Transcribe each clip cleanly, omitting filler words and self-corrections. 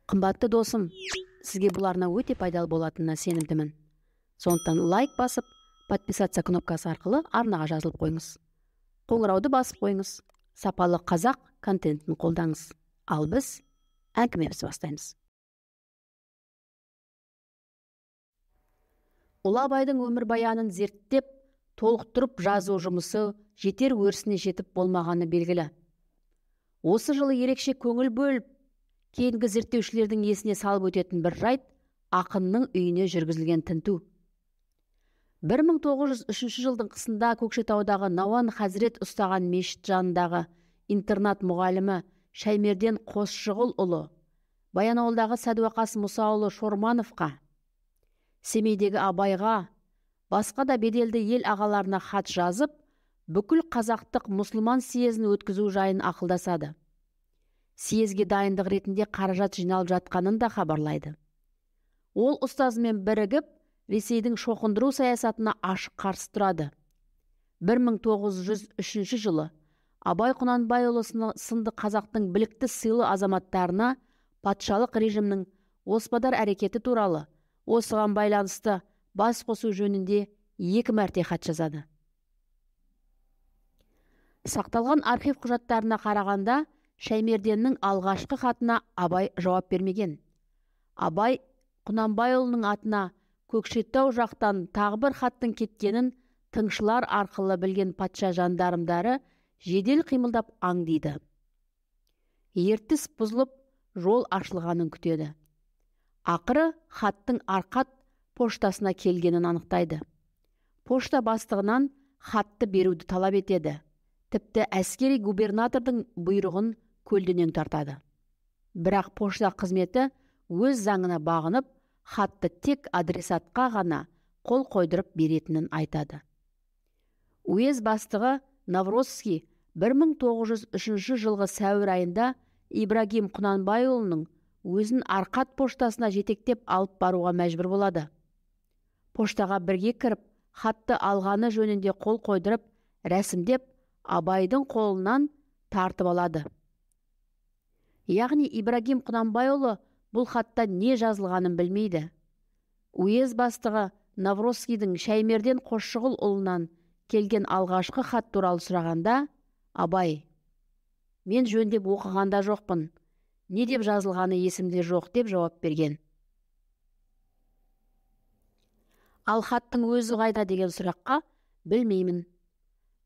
Қымбатты досым, сізге бұл арна өте пайдалы болатынына сенімдімін. Сондықтан лайк басып, подписаться кнопкасы арқылы арнаға жазылып қойыңыз. Қоңырауды басып қойыңыз. Сапалы қазақ контентін қолдаңыз. Ал біз әңгімемізді бастаймыз. Ұлы Абайдың өмірбаянын зерттеп, толықтырып жазу жұмысы жетер өрісіне жетіп болмағаны белгілі. Осы жылы ерекше көңіл бөліп, кейінгі зерттеушілердің есіне салып өтетін бір жайт ақынның үйіне жүргізілген тінту. 1903 жылдың қысында Көкшетаудағы Науан хазірет ұстаған мешіт жанындағы интернат мұғалімі Шаймерден Қосшығұлұлы Баянауылдағы Сәдуақас Мұсаұлы Шормановқа, Семейдегі Абайға, басқа да беделді ел ағаларына хат жазып, бүкіл қазақтық мұсылман съезін өткізу жайын ақылдасады. Съезге дайындық ретінде қаражат жиналып жатқанын да хабарлайды. Ол ұстазымен бірігіп, Ресейдің шоқындыру саясатына ашық қарсы тұрады. 1903 жылы Абай Құнанбайұлы сынды қазақтың білікті сыйлы азаматтарына патшалық режимнің оспадар әрекеті туралы, осыған байланысты бас қосу жөнінде 2 мәрте хат жазады. Сақталған архив құжаттарына қарағанда, Шаймерденнің алғашқы хатына Абай жауап бермеген. Абай Құнанбайұлының атына Көкшетау жақтан тағы бір хаттың кеткенін тыңшылар арқылы білген патша жандармдары жедел қимылдап аңдиды. Ертіс бұзылып, жол ашылғанын күтеді. Ақыры хаттың Арқат поштасына келгенін анықтайды. Пошта бастығынан хатты беруді талап етеді. Тіпті әскери губернатордың бұйрығын көлденең тартады. Бірақ пошта қызметі өз заңына бағынып, хатты тек адресатқа ғана қол қойдырып беретінін айтады. Уезд бастығы Наврозский 1903 жылғы сәуір айында Ибрагим Құнанбайұлының өзін Арқат поштасына жетектеп алып баруға мәжбүр болады. Поштаға бірге кіріп, хатты алғаны жөнінде қол қойдырып, рәсімдеп, Абайдың қолынан тартып алады. Яғни Ибрагим Құнанбайұлы бұл хатта не жазылғанын білмейді. Уезд бастығы Наврозскийдің Шаймерден Қосшығұлұлынан келген алғашқы хат туралы сұрағанда, Абай: «Мен жөндеп оқығанда жоқпын, не деп жазылғаны есімде жоқ» деп жауап берген. Ал хаттың өзі қайда деген сұраққа білмеймін.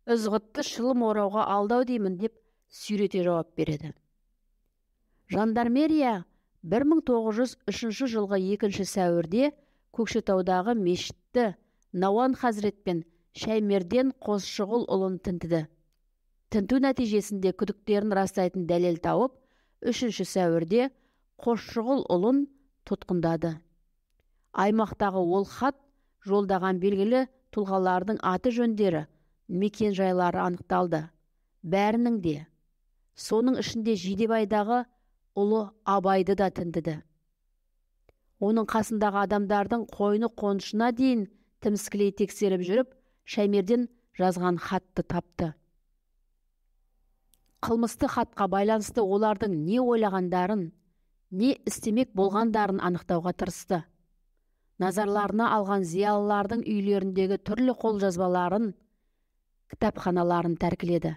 Ызғытты шылым орауға алдау деймін деп сүйрете жауап береді. Жандармерия 1903 жылғы 2 сәуірде Көкшетаудағы мешітті Науан хазірет пен Шаймерден Қосшығұлұлын тінтіді. Тінту нәтижесінде күдіктерін растайтын дәлел тауып, 3 сәуірде Қосшығұлұлын тұтқындады. Аймақтағы ол хат жолдаған белгілі тұлғалардың аты жөндері, мекен жайлары анықталды. Бәрінің де, соның ішінде Жидебайдағы ұлы Абайды да тінтіді. Оның қасындағы адамдардың қойны қонышына дейін тіміскілей тексеріп жүріп, Шаймерден жазған хатты тапты. Қылмысты хатқа байланысты олардың не ойлағандарын, не істемек болғандарын анықтауға тырысты. Назарларына алған зиялылардың үйлеріндегі түрлі қолжазбаларын, кітапханаларын тәркіледі.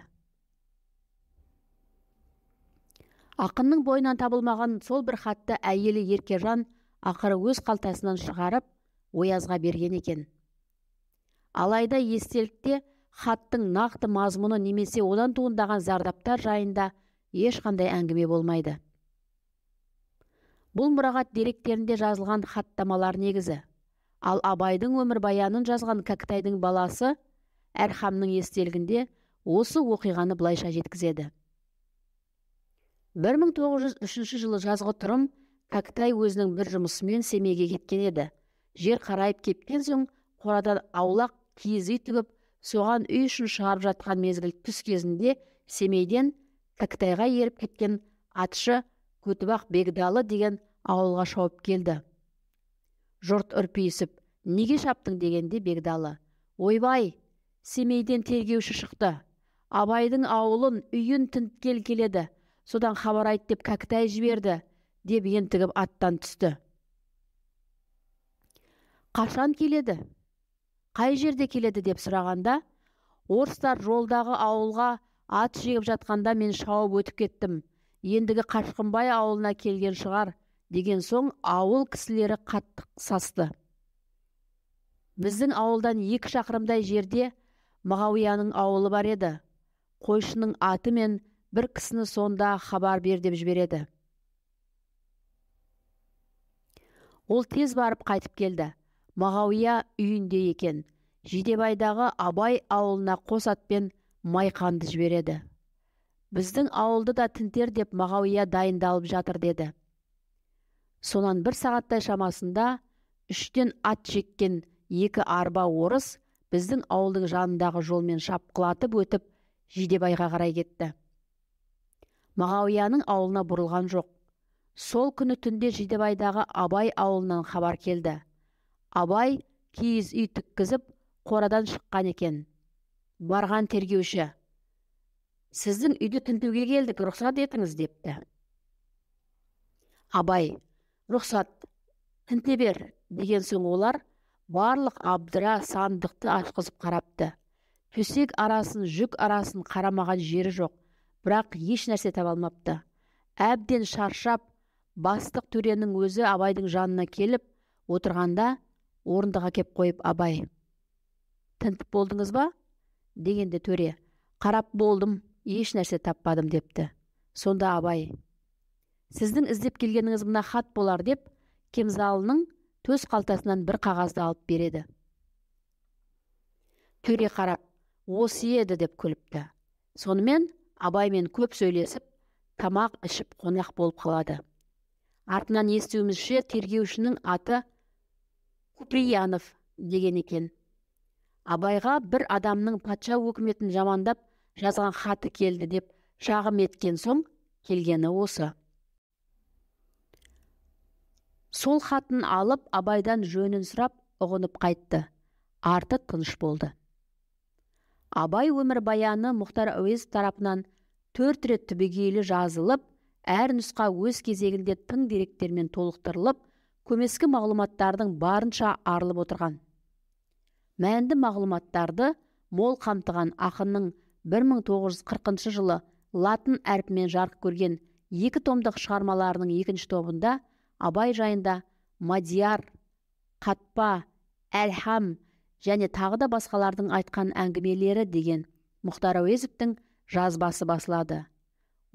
Ақынның бойынан табылмаған сол бір хатты әйелі Еркежан ақыры өз қалтасынан шығарып, оязға берген екен. Алайда естелікте хаттың нақты мазмұны немесе одан туындаған зардаптар жайында ешқандай әңгіме болмайды. Бұл мұрағат деректерінде жазылған хаттамалар негізі. Ал Абайдың өмірбаянын жазған Кәкітайдың баласы Әрхамның естелігінде осы оқиғаны былайша жеткізеді. 1903 жылы жазғытұрым Кәкітай өзінің бір жұмысымен Семейге кеткен еді. Жер қарайып кепкен соң қорадан аулақ киіз үй тігіп, соған үй үшін шығарып жатқан мезгіл түс кезінде Семейден Кәкітайға еріп кеткен атшы Көтібақ Бегдалы деген ауылға шауып келді. Жұрт үрпиісіп, неге шаптың дегенде Бегдалы: «Ойбай, Семейден тергеуші шықты. Абайдың ауылын, үйін тінткел келеді. Содан хабар айт деп Кәкітай жіберді», деп ентігіп аттан түсті. Қашан келеді? Қай жерде келеді деп сұрағанда, орыстар жолдағы ауылға ат жегіп жатқанда мен шауып өтіп кеттім. Ендігі Қашқынбай ауылына келген шығар деген соң ауыл кісілері қатты састы. Біздің ауылдан 2 шақырымдай жерде Мағауияның ауылы бар еді. Қойшының аты мен бір кісіні сонда хабар бер деп жібереді. Ол тез барып қайтып келді. Мағауия үйінде екен. Жидебайдағы Абай ауылына қос атпен Майқанды жібереді. Біздің ауылды да тінтер деп Мағауия дайындалып жатыр деді. Сонан 1 сағаттай шамасында 3-тен ат жеккен 2 арба орыс біздің ауылдың жанындағы жолмен шапқылатып өтіп Жидебайға қарай кетті. Мағауияның ауылына бұрылған жоқ. Сол күні түнде Жидебайдағы Абай ауылынан хабар келді. Абай киіз үй тіккізіп қорадан шыққан екен. Барған тергеуші: "Сіздің үйді тінтуге келдік, рұқсат етіңіз" депті. Абай: "Рұқсат, тінте бер" деген соң олар барлық абдыра сандықты ашқызып қарапты. Төсек арасын, жүк арасын қарамаған жері жоқ, бірақ еш нәрсе таба алмапты. Әбден шаршап, бастық төренің өзі Абайдың жанына келіп отырғанда орындыға кеп қойып, Абай: "Тінтіп болдыңыз ба?" дегенде төре: "Қарап болдым, еш нәрсе таппадым" депті. Сонда Абай: "Сіздің іздеп келгеніңіз мына хат болар" деп кемзалының төс қалтасынан бір қағазды алып береді. Төре қарап: "Осы еді" деп күліпті. Сонымен Абаймен көп сөйлесіп, тамақ ішіп қонақ болып қалады. Артынан естуімізше, тергеушінің аты Куприянов деген екен. Абайға бір адамның патша өкіметін жамандап жазған хаты келді деп шағым еткен соң келгені осы. Сол хатын алып, Абайдан жөнін сұрап, ұғынып қайтты. Арты тыныш болды. Абай өмірбаяны Мұхтар Әуезов тарапынан 4 рет түбегейлі жазылып, әр нұсқа өз кезегінде тың деректермен толықтырылып, көмескі мағлұматтардың барынша арылып отырған. Мәнді мағлұматтарды мол қамтыған ақынның 1940 жылы латын әрпімен жарық көрген 2 томдық шығармаларының екінші тобында Абай жайында Мадияр, Қатпа, Әлхам және тағы да басқалардың айтқан әңгімелері деген Мұхтар Әуезовтің жазбасы басылады.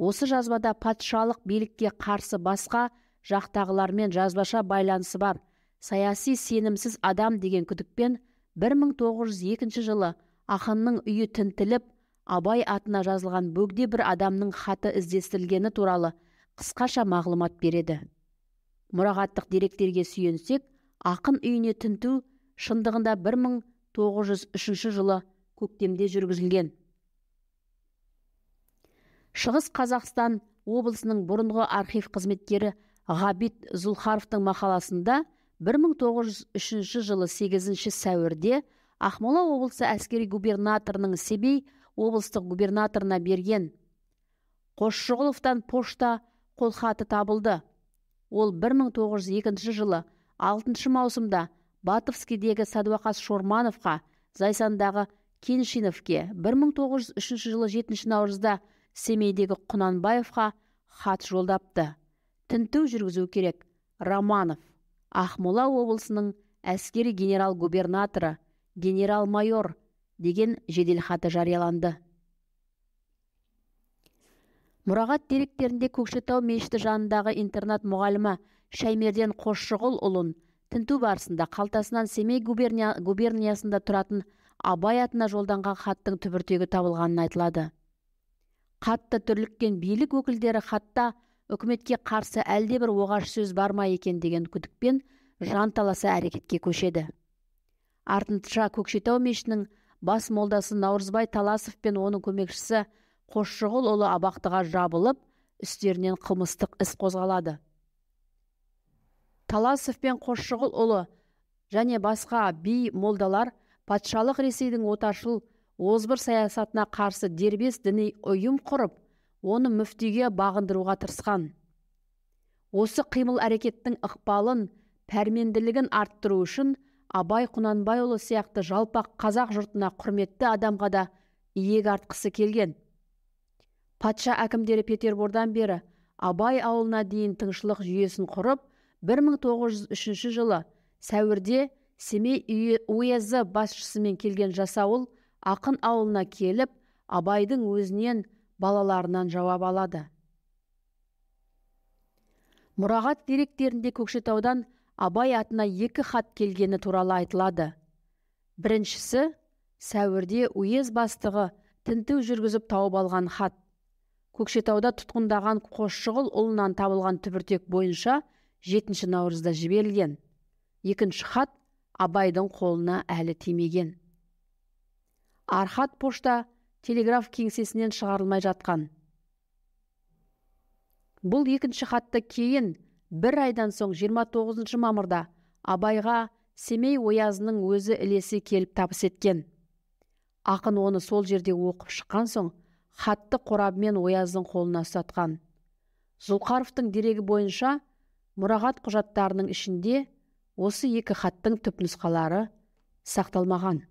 Осы жазбада патшалық билікке қарсы басқа жақтағылармен жазбаша байланысы бар саяси сенімсіз адам деген күдікпен 1902 жылы ақынның үйі тінтіліп, Абай атына жазылған бөгде бір адамның хаты іздестірілгені туралы қысқаша мағлұмат береді. Мұрағаттық деректерге сүйенсек, ақын үйіне тінту шындығында 1903 жылы көктемде жүргізілген. Шығыс Қазақстан облысының бұрынғы архив қызметкері Ғабит Зұлхаровтың мақаласында 1903 жылы 8 сәуірде Ақмола облысы әскери губернаторының Семей облыстық губернаторына берген Қосшығұловтан пошта қолхаты табылды. Ол 1902 жылы 6 маусымда Батовскийдегі Садуақас Шормановқа, Зайсандағы Кеншиновке, 1903 жылы 7 наурызда Семейдегі Құнанбаевқа хат жолдапты. Тінту жүргізу керек. Романов, Ақмола облысының әскери генерал-губернаторы, генерал-майор деген жеделхаты жарияланды. Мұрағат деректерінде Көкшетау мешіті жанындағы интернат мұғалімі Шаймерден Қосшығұлұлын тінту барысында қалтасынан Семей губерниясында тұратын Абай атына жолданған хаттың түбіртегі табылғанын айтылады. Қатты түрліккен билік өкілдері хатта үкіметке қарсы әлдебір оғаш сөз бар ма екен деген күдікпен жанталаса әрекетке көшеді. Артынша Көкшетау мешітінің бас молдасы Наурызбай Таласов пен оның көмекшісі Қосшығұлұлы абақтыға жабылып, үстерінен қылмыстық іс қозғалады. Таласов пен Қосшығұлұлы және басқа би молдалар патшалық Ресейдің отаршыл озбыр саясатына қарсы дербес діни ұйым құрып, оны мүфтиге бағындыруға тырысқан. Осы қимыл әрекеттің ықпалын, пәрменділігін арттыру үшін Абай Құнанбайұлы сияқты жалпақ қазақ жұртына құрметті адамға да иек артқысы келген. Патша әкімдері Петербордан бері Абай ауылына дейін тыңшылық жүйесін құрып, 1903 жылы сәуірде Семей уезі басшысымен келген жасауыл ақын ауылына келіп, Абайдың өзінен, балаларынан жауап алады. Мұрағат деректерінде Көкшетаудан Абай атына 2 хат келгені туралы айтылады. Біріншісі, сәуірде уез бастығы тінту жүргізіп тауып алған хат. Көкшетауда тұтқындаған Қосшығұл ұлынан табылған түбіртек бойынша 7 наурызда жіберілген. Екінші хат Абайдың қолына әлі тимеген. Архат пошта телеграф кеңсесінен шығарылмай жатқан. Бұл екінші хатты кейін бір айдан соң 29 мамырда Абайға Семей оязының өзі ілесе келіп табыс еткен. Ақын оны сол жерде оқып шыққан соң хатты қорабымен ояздың қолына ұстатқан. Зұлқаровтың дерегі бойынша мұрағат құжаттарының ішінде осы екі хаттың түпнұсқалары сақталмаған.